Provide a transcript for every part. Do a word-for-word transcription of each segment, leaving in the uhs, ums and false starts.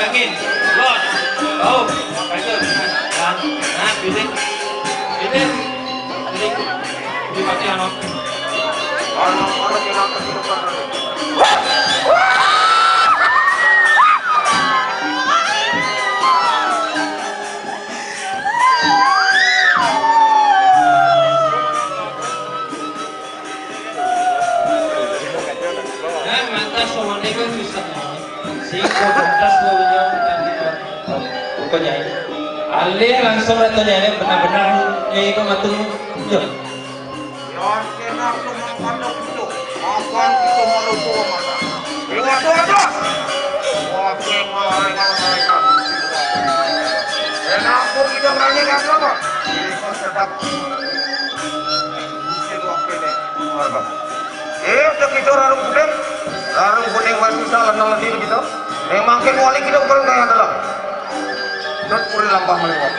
Angin, los, bau, apa itu? Nah, nah, bidik, bidik, bidik, bidik mati, ano. Ano, ano, kita akan kita. Nah, mata sowane kan bisa. Sing komunitas lo yang bukan kita. Pokoknya ini. Alih langsung atau nyari benar-benar nyai itu matung. Yo. Yang kena cuma pandang itu. Makan itu malu tua mata. Waduh, waduh. Waduh, malaikat, malaikat. Kenapa kita berani kan, Bapak? Ini kan tetap. Eh, udah kita rarung kuning. Rarung kuning masih salah nol di kita. Memang kan wali kita bukan kayak adalah. Terus puri lampah meliwat.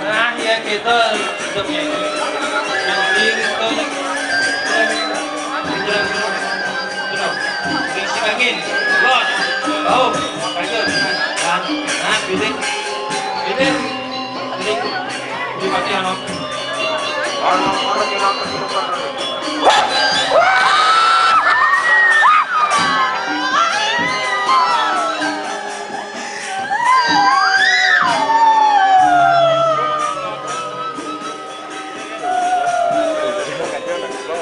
Nah, ya gitu, hidupnya itu. Yang tinggi itu, yang jelas. Berisik angin, los, bau, apa itu? Nah, nah, bidik, bidik, bidik, bidik mati, ano. Ano, ano, kita akan kita.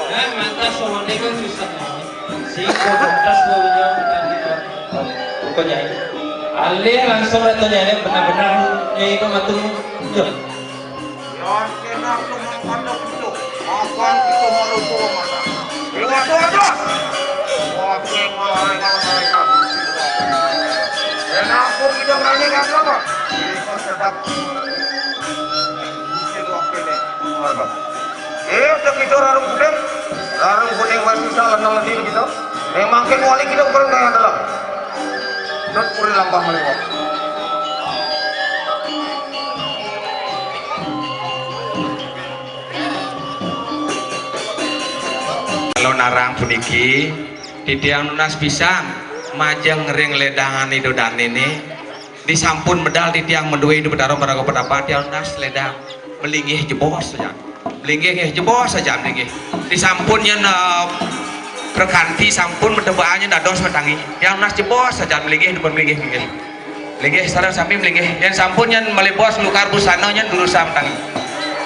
Nah, mata sowane kan susah. Sing komunitas lo yang bukan kita. Pokoknya ini. Alih langsung atau nyari benar-benar nyai itu matung. Yo. Yang kena cuma pandang itu. Makan itu malu tua mata. Waduh, waduh. Waduh, malaikat, malaikat. Kenapa kita berani kan, Bapak? Ini kan tetap. Eh, udah kita rarung kuning. Rarung kuning masih salah nol di kita. Memang kan wali kita bukan kayak adalah. Terus puri lampah meliwat. Kalau narang puniki, titiang nunas pisan majeng ring ledangan Ida Dane niki. Disampun medal titiang madué Ida Betara Maraga Petapa, tiang nunas ledang malinggih jebos saja. Malinggih nggih, jebos saja malinggih. Disampun yén, eh, prakanti sampun matebaan yén dados matangi. Tiang nunas jebos saja malinggih, dipun malinggih, malinggih. Malinggih sareng sami malinggih. Yén sampun yén malebos nglukar busana yén durusang matangi.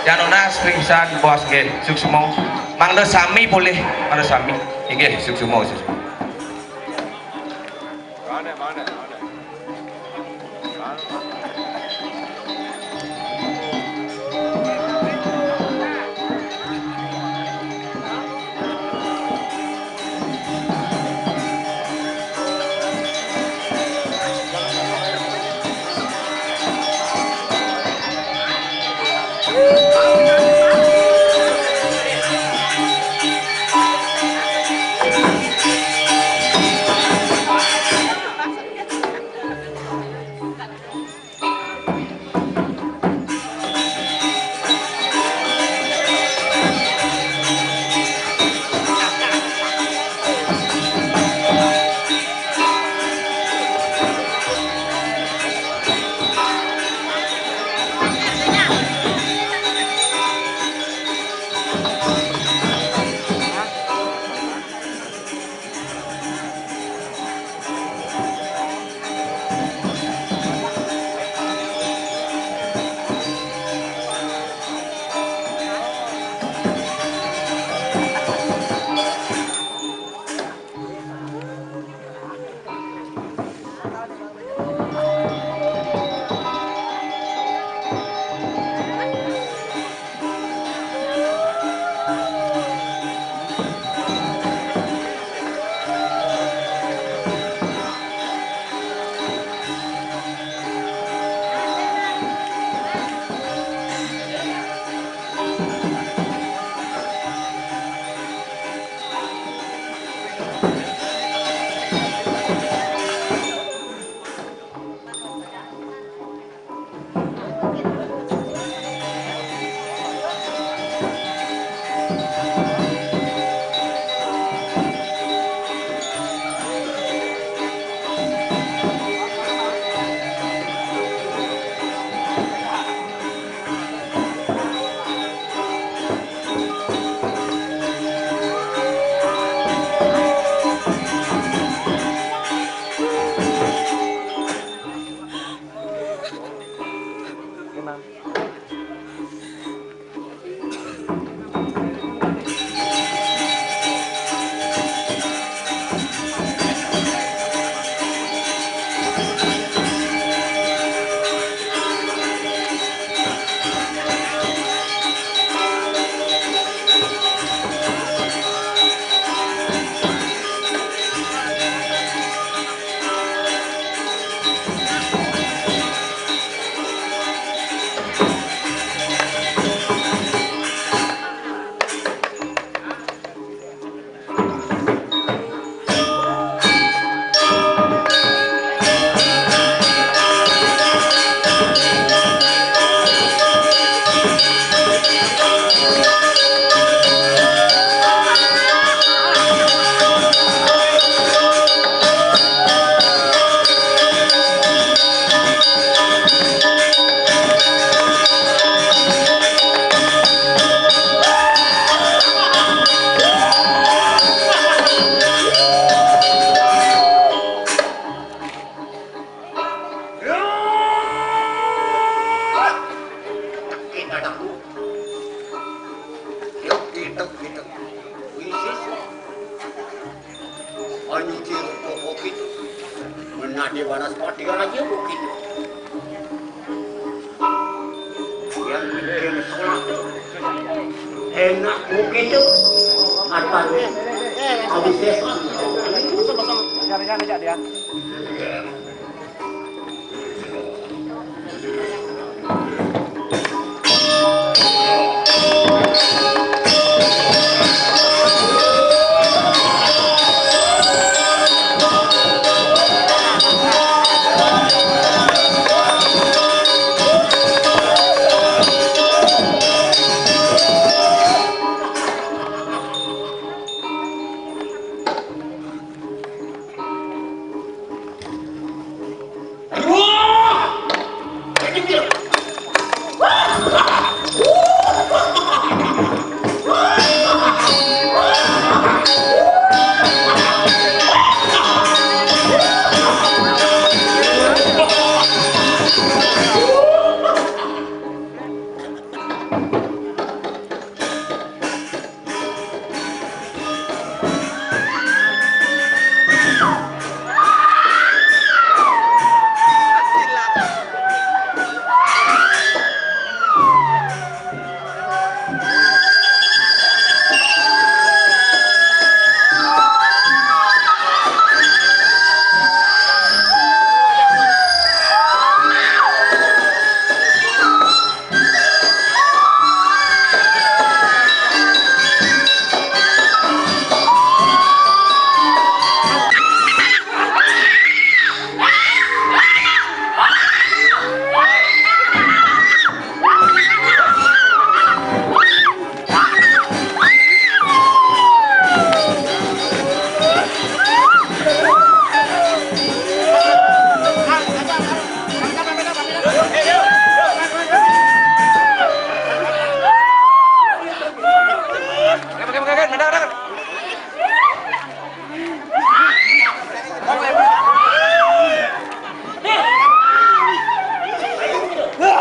Tiang nunas ring pisan jebos nggih, suksma. Mangda sami polih, mangda sami. Inggih, suksma, suksma. Yuk, gitu, gitu. Wisis. Anjir, pokok itu. Menadi Wanaspati aja begitu. Yang bikin sholat enak begitu. Apa nih? Habis setan. Jangan, jangan, jangan, dia.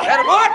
Hei, rebut!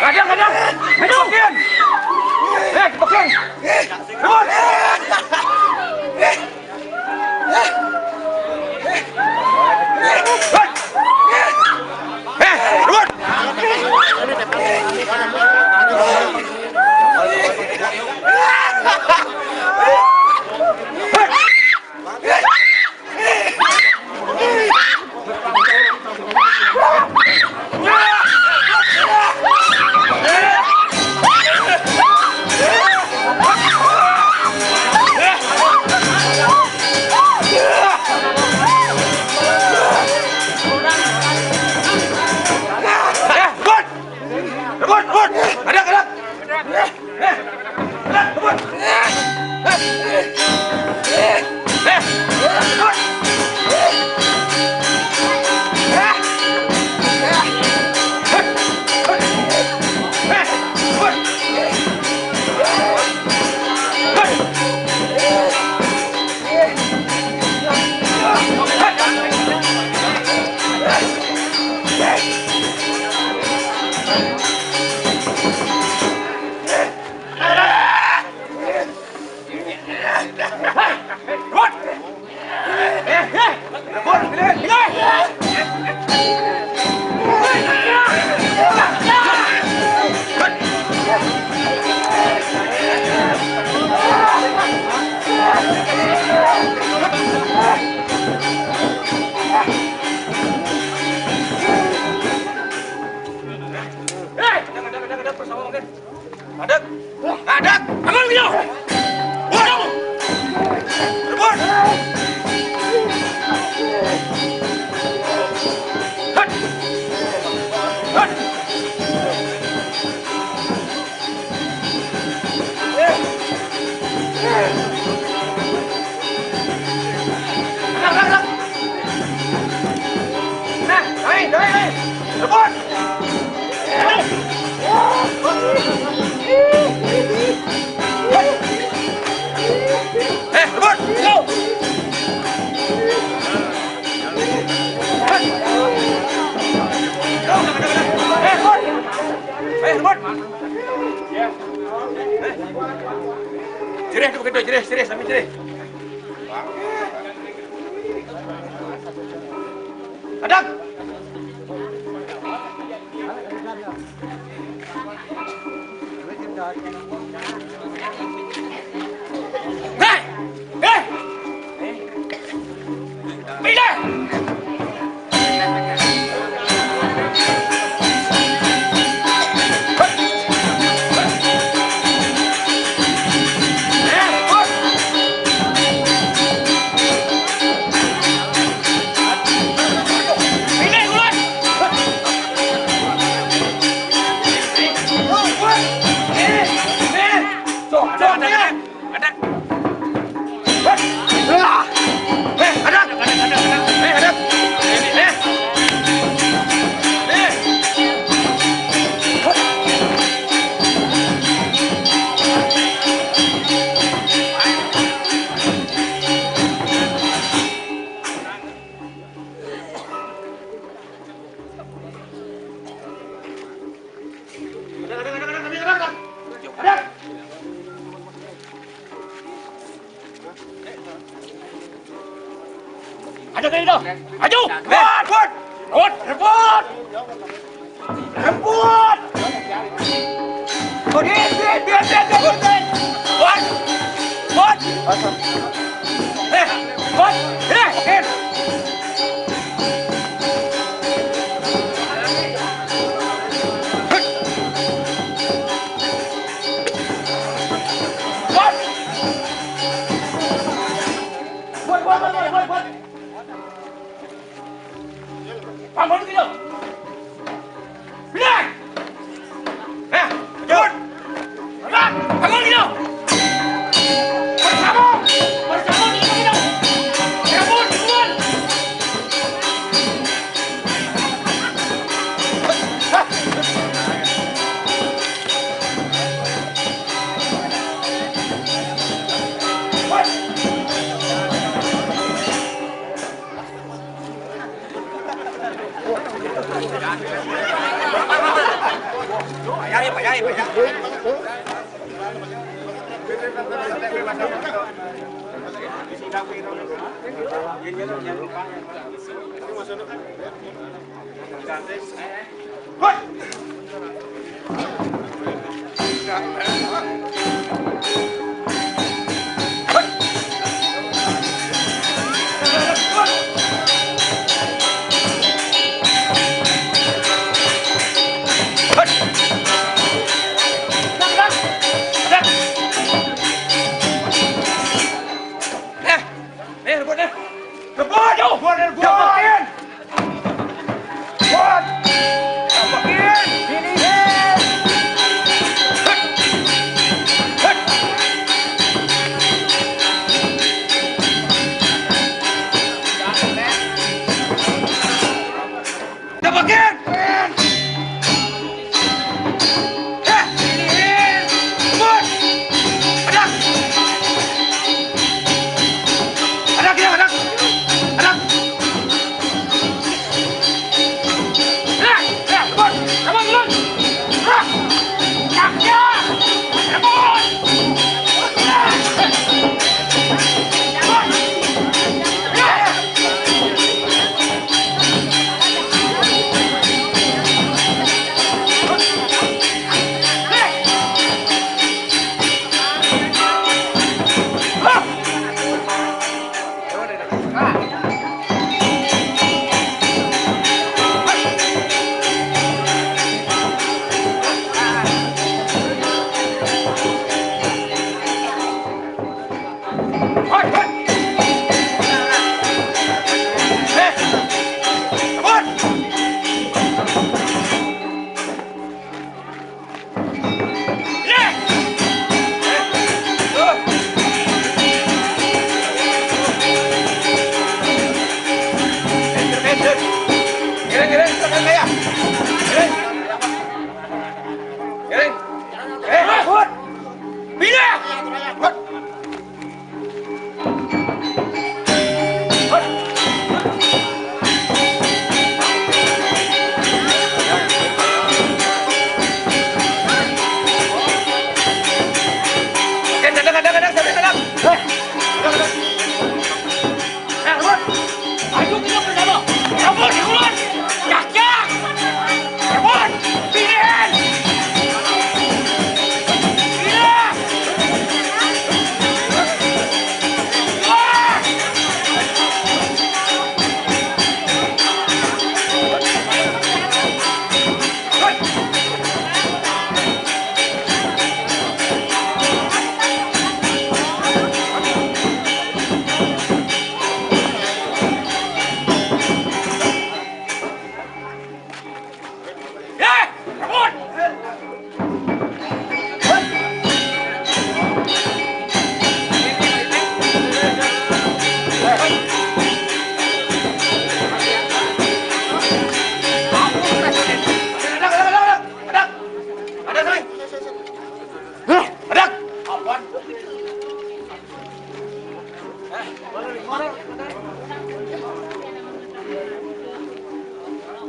Kadang, kadang! Ayo, Ken! Hei, Ken! Rebut! Hei, rebut! Rebut, rebut! Ada, ada! Ngadeg. Ngadeg. Bangun, Gino. Bangun. Rebut. Hut. Hut. Nah, nah, nah. Nah, naik, naik, naik. Rebut. Eh, rebut. Go. Eh, rebut. Eh, rebut. Jerih tu begitu, jerih, jerih, sambil jerih. Hadap. Hei! Hei! Pilih! Ada kali tu. Maju. Rebut. Rebut. Rebut. Rebut. Rebut. Rebut. Rebut. Rebut. Eh, rebut. Eh, eh. Bangun kita. Bilang. Hah? Jun. Bilang. Bangun kita. Bersama. Bersama kita. Bangun, bangun. Eh, rebut, eh. Rebut, jauh. Rebut, rebut. Rebut. Rebut. Finish. Oke, tendang, tendang, tendang, sampai tendang. Eh, tendang, tendang. Eh, Rebon. Maju kita bersama. Rebon, duluan. Jak, jak. Rebon, pilihan. Iya. Wah.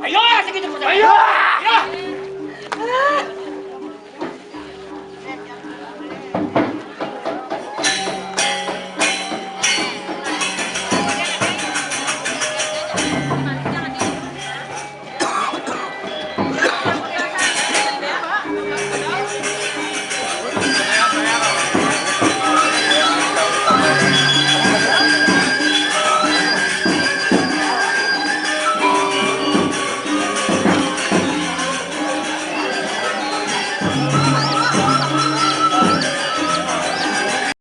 Ayo, sige, sige, sige. Ayo! Ayo!